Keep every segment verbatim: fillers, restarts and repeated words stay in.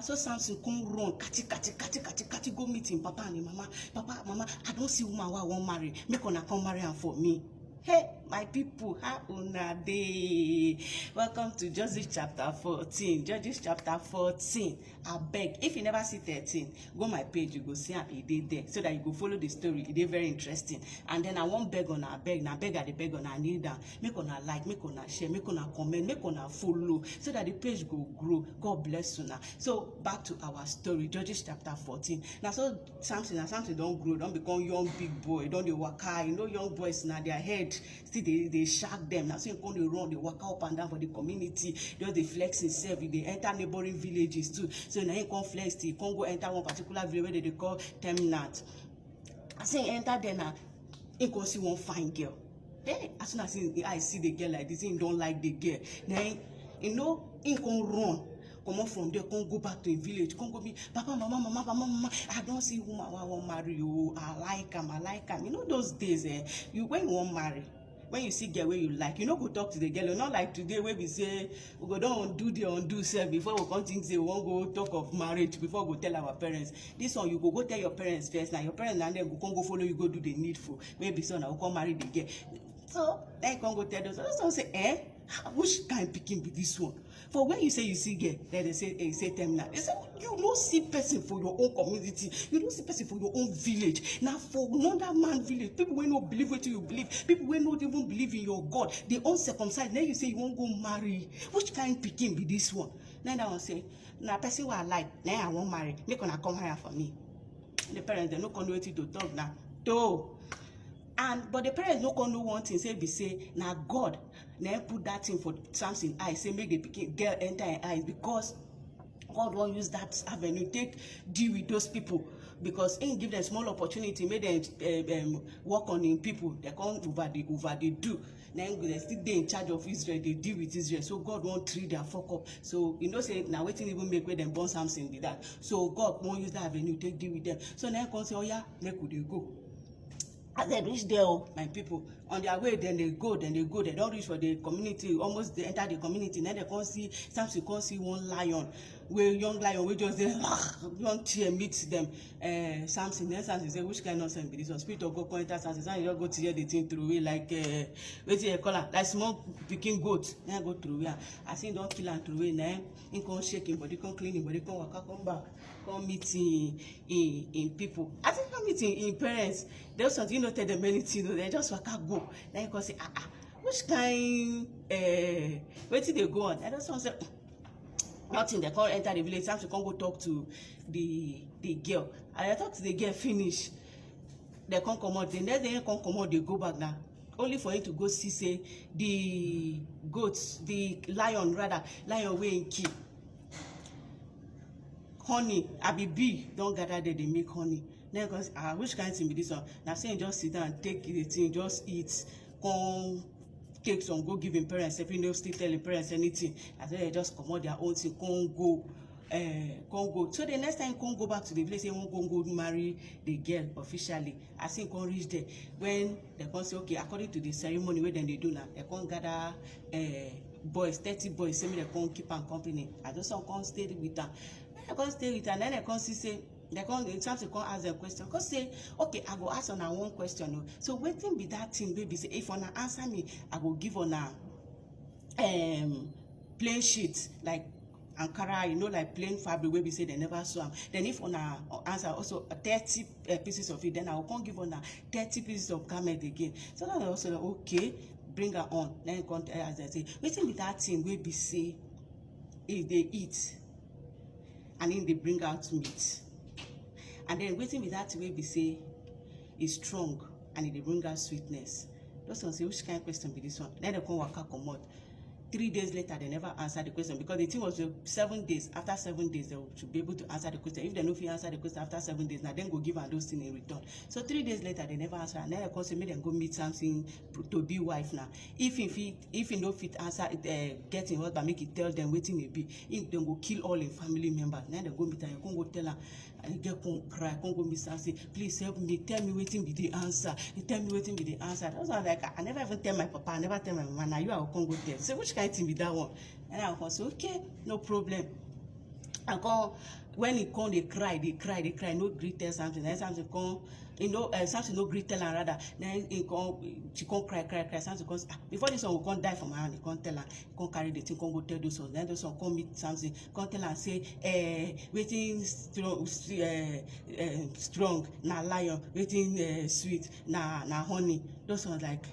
So Samson come run, kati kati kati kati kati, go meet him papa and him mama. "Papa, mama, I don see woman wey I wan marry. Make una come marry am for me." Hey, my people, how una dey? Welcome to Judges chapter fourteen. Judges chapter fourteen. Abeg, if you never see thirteen, go my page, you go see am, e dey there, so that you go follow the story. E dey very interesting. And then I wan beg una, abeg, na beg I dey beg una, kneel down. Make una like, make una share, make una comment, make una follow, so that the page go grow. God bless una. So back to our story, Judges chapter fourteen. Na so Samson, na Samson don grow, don become young big boy, don dey waka. You know, young boys, na their head still dey dey shock them. Na so he come dey run, dey waka up and down for the community, just dey flex himself. He dey enter neighboring villages too. So na him come flex till he come go enter one particular village wey dem dey call Temnat. As he enter there na, he come see one fine girl. Hey, as soon as him eye see the girl like this, he don like the girl. Na him, you know, he come run comot from there, come go back to him village, come go meet papa, mama, mama, mama, mama. "I don see woman wey I wan marry o. I like am, I like am." You know those days, eh? You, when you wan marry, when you see girl wey you like, you no go talk to the girl. Not like today wey be say we go don undo the undo sef before we come think say we wan go talk of marriage, before we go tell our parents. This one, you go go tell your parents first. Na your parents na dem go come go follow you go do the needful. Wey be say una go come marry the girl. So then you come go tell those. Those one say, "Eh? Which kind pikin be this one?" For when you say you see girl, then they say, "Hey, say Temnat." They say, "You no see person for your own community. You no see person for your own village. Na for another man village. People wey no believe wetin you believe. People wey no even believe in your God. They uncircumcised. Then you say you wan go marry. Which kind pikin be this one?" Then that one say, "Na person wey I like, na I wan marry. Make una come hire for me." The parents, they no come know wetin to talk now. Though, and but the parents no come know one thing, say be say na God na him put that thing for Samson eye, say make the pikin girl enter him eyes, because God wan use that avenue take deal with those people, because him give them small opportunity, make them, eh, um, work on him people. They come over the over the do. Na him go dey still dey in charge of Israel, dey deal with Israel. So God wan treat their fuck up. So you know say na wetin even make wey dem born Samson be that. So God wan use that avenue take deal with them. So na him come say, "Oya, make we dey go." As dem reach there, oh, my people, on their way, then they go, then they go, they don reach for the community, almost they enter the community. Then they come see, Samson come see one lion, wey young lion wey just dey, don tear meet them. Eh, Samson, then Samson say, "Which kind nonsense be this one?" Spirit of God come enter Samson. Samson just go tear the thing throw away like, eh, wetin you call am, like small pikin goat. Then go throw away am. As he don kill am throw away, na him come shake him body, come clean him body, come waka, come back, come meet him, him, him people. As he come meet him, him parents, they also, you know, tell them anything. They just waka go. Then he come say, "Ah, ah, which kind, eh, wetin dey go on?" And those ones say, "Nothing." They come enter the village. Samson come go talk to the the girl. And they talk to the girl finish. They come comot. The next day, he come comot, they go back now. Only for him to go see say the goats, the lion rather, lion wey him kill, honey, abi bee don gather there, dey make honey. Then he come say, "Ah, which kind thing be this one?" Na so he just sit down, take the thing, just eat, come take some, go give him parents. If he no still tell him parents anything, na so he just comot their own thing, come go, eh, come go. So the next time, come go back to the village, say he wan go, go marry the girl officially. As he come reach there, when they come say, "Okay, according to the ceremony wey dem dey do now," they come gather, eh, boys, thirty boys, say make dem come keep am company. As those one come stay with am, when they come stay with am, then they come see say, they come, Samson come ask them question. Come say, "Okay, I go ask una one question o. So wetin be that thing wey be say if una answer me, I go give una, um, plain sheet, like Ankara, you know, like plain fabric wey be say they never sew am. Then if una answer also thirty, uh, pieces of it, then I go come give una thirty pieces of garment again." So now they also like, "Okay, bring am on." Then he come tell us, they say, "Wetin be that thing wey be say if they eat and then they bring out meat? And then wetin be that thing wey be say is strong and e dey bring out sweetness?" Those ones say, "Which kind question be this one?" Then they come waka comot. Three days later, they never answer the question, because the thing was, uh, seven days. After seven days, they should be able to answer the question. If they no fit answer the question after seven days, na dem go give am those things in return. So three days later, they never answer. And then they come say make dem go meet Samson to be wife now. If he fit, if he no fit answer, uh, get him husband, make he tell them wetin e be. If dem go kill all him family members, na dem go meet am. You come go tell am, and the girl come cry, come go meet Samson, "Please help me, tell me wetin be the answer. You tell me wetin be the answer." That's why, like, I never even tell my papa, I never tell my mama. Now you, I go come go tell. Say, "Which kind thing be that one?" And I come say, "Okay, no problem." And come, when he come dey cry, dey cry, dey cry, no gree tell Samson. Then Samson come, you know, uh, Samson no gree tell am, rather. Then he come, she come cry, cry, cry. Samson come say, "Ah, before this one go come die for my hand," he come tell am, come carry the thing, come go tell those ones. Then those ones come meet Samson, come tell am say, eh, wetin strong, eh, eh, strong na lion, wetin, eh, sweet na, na honey. Those ones like,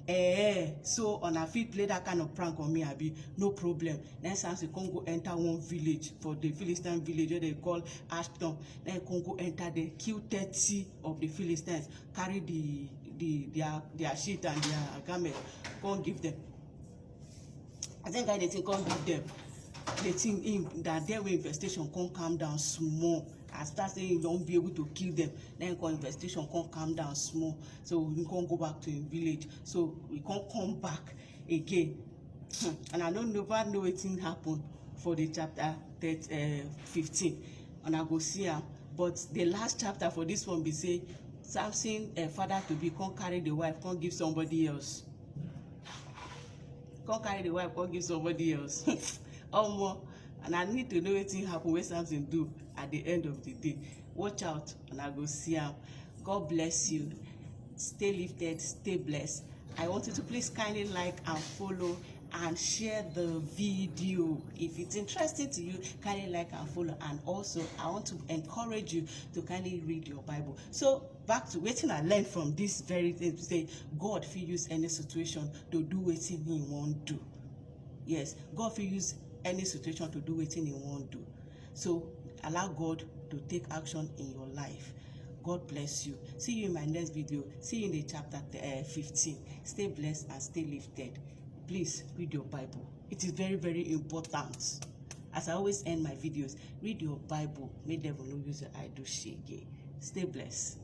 eh, so una fit play that kind of prank on me, abi? No problem. Then Samson come go enter one village, for the Philistine village wey they call Ashton. Then he come go enter there, kill thirty of the Philistines, carry the, the, their, their sheet and their garment, come give them. I think I dey think come give them. The thing in that day wey investigation come calm down small. As far say he don be able to kill them, then come investigation come calm down small. So he come go back to him village. So he come come back again. Hmm. And I don't never know wetin happen for the chapter thirty, uh, fifteen. And I go see am. But the last chapter for this one be say Samson, uh, father to be, come carry the wife, come give somebody else. Come carry the wife, come give somebody else. Omo, and I need to know wetin happen, wey Samson do at the end of the day. Watch out, and I go see am. God bless you. Stay lifted, stay blessed. I want you to please kindly like and follow and share the video. If it's interesting to you, kindly like and follow. And also, I want to encourage you to kindly read your Bible. So back to wetin I learned from this very thing, to say God fit use any situation to do wetin he wan do. Yes, God fit use any situation to do wetin he wan do. So allow God to take action in your life. God bless you. See you in my next video. See you in the chapter, uh, fifteen. Stay blessed and stay lifted. Please read your Bible. It is very, very important. As I always end my videos, read your Bible. Make devil no use your eye do shege. Stay blessed.